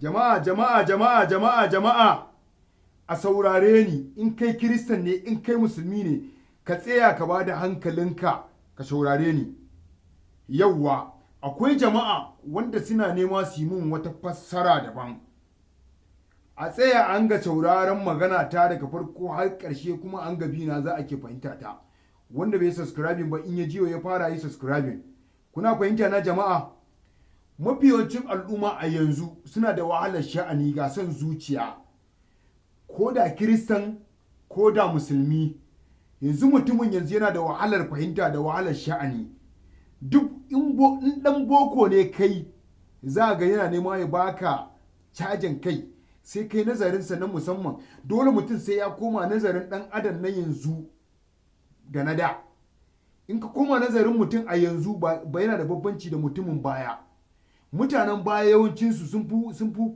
Jama'a, jama'a, jama'a, jama'a, jama'a, a saurare ni. In kai Kiristan ne, in kai Musulmi ne, ka tsaya ka ba da hankalinka ka saurare ni. Yauwa, akwai jama'a wanda suna nema su yi min wata fassara daban. A tsaya an ga sauraron magana ta daga farko har ƙarshe, kuma an ga bina za a ke fahimta ta. Wanda bai subscribing ba, in ya jiyo ya fara yi subscribing. Kuna fahimta na, jama'a? Mafi yawancin al'umma a yanzu suna da wahalar sha'ani, ga son zuciya, ko da Kiristan ko da Musulmi. Yanzu mutumin yanzu yana da wahalar fahimta da wahalar sha'ani. Duk in dan boko ne kai, za ga yana nema ya baka cajin kai, sai kai nazarinsa na musamman. Dole mutum sai ya koma nazarin dan adam na yanzu da na da. In ka koma nazarin mutum a yanzu, ba yana da bambanci da mutumin baya. Mutanen baya yawancinsu sun fi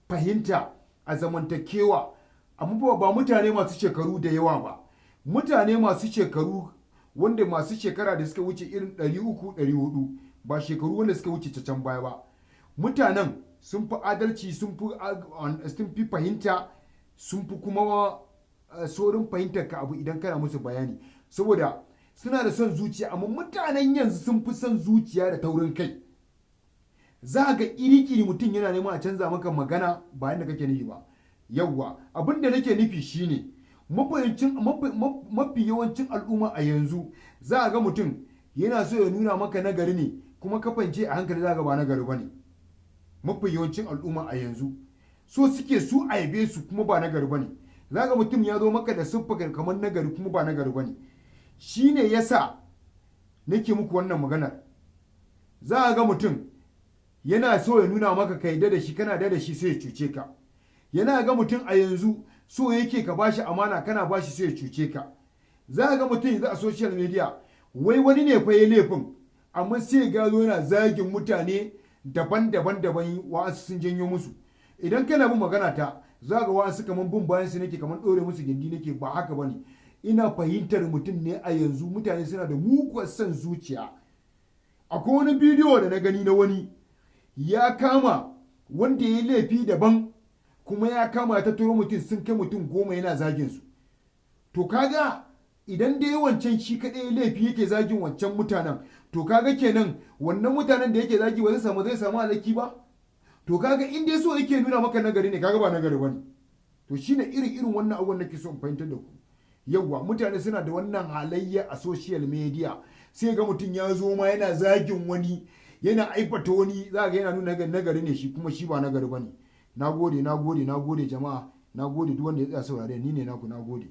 fahimta a zamantakewa, amma ba mutane masu shekaru da yawa ba. Mutane masu shekaru, wanda masu shekara da suka wuce irin 300, 400, ba shekaru wanda suka wuce can baya ba, mutanen sun fi adalci, sun fi fahimta, sun fi kuma saurin fahimtar ka abu idan kana musu bayani, saboda suna da son zuciya. Amma mutanen yanzu sun fi son zuciya da taurin kai. Za ga iri-iri mutum yana neman a canza maka magana ba yadda kake nufi ba. Yawwa, abin da nake nufi shine mafi yawancin al'umma a yanzu, za a ga mutum yana so ya nuna maka nagari ne, kuma ka fahimce a hankali, za ga ba nagari ba ne. Mafi yawancin al'umma a yanzu so suke su aibe su, kuma ba nagari ba ne. Za ga mutum ya zo maka da siffa kamar nagari, kuma ba nagari ba ne. Shi ne yasa nake muku wannan maganar. Za a ga mutum yana so ya nuna maka ka yadda da shi, kana da shi, sai ya cuce ka. Yana ga mutum a yanzu so yake ka bashi amana, kana bashi, sai ya cuce ka. Za ga mutum yanzu a social media, wai wani ne fa ya laifin, amma sai ga zo yana zagin mutane daban-daban daban, wa'ansu sun janyo musu. Idan kana bin magana ta, za ga wa'ansu kaman bin bayan su nake, kaman ɗore musu gindi nake. Ba haka bane, ina fahimtar mutum ne. A yanzu mutane suna da muguwar son zuciya. Akwai wani bidiyo da na gani na wani ya kama wanda ya yi laifi daban, kuma ya kama ya tattaro mutum sun kai mutum 10 yana zagin su. To kaga idan dai wancan shi kaɗai laifi yake zagin wancan mutanen, to kaga kenan wannan mutanen da yake zagi ba zai samu alaki ba. To kaga in dai so yake nuna maka nagari ne, kaga ba nagari bane. To shine irin irin wannan abubuwan nake so in fahimtar da ku. Yawwa, mutane suna da wannan halayya a social media. Sai ga mutum ya zo ma yana zagin wani, yana aibata wani, za ga yana nuna nagari ne shi, kuma shi ba nagari bane. Na gode, na gode, na gode jama'a, na gode. Duk wanda ya tsaya saurare ni ne naku, na gode.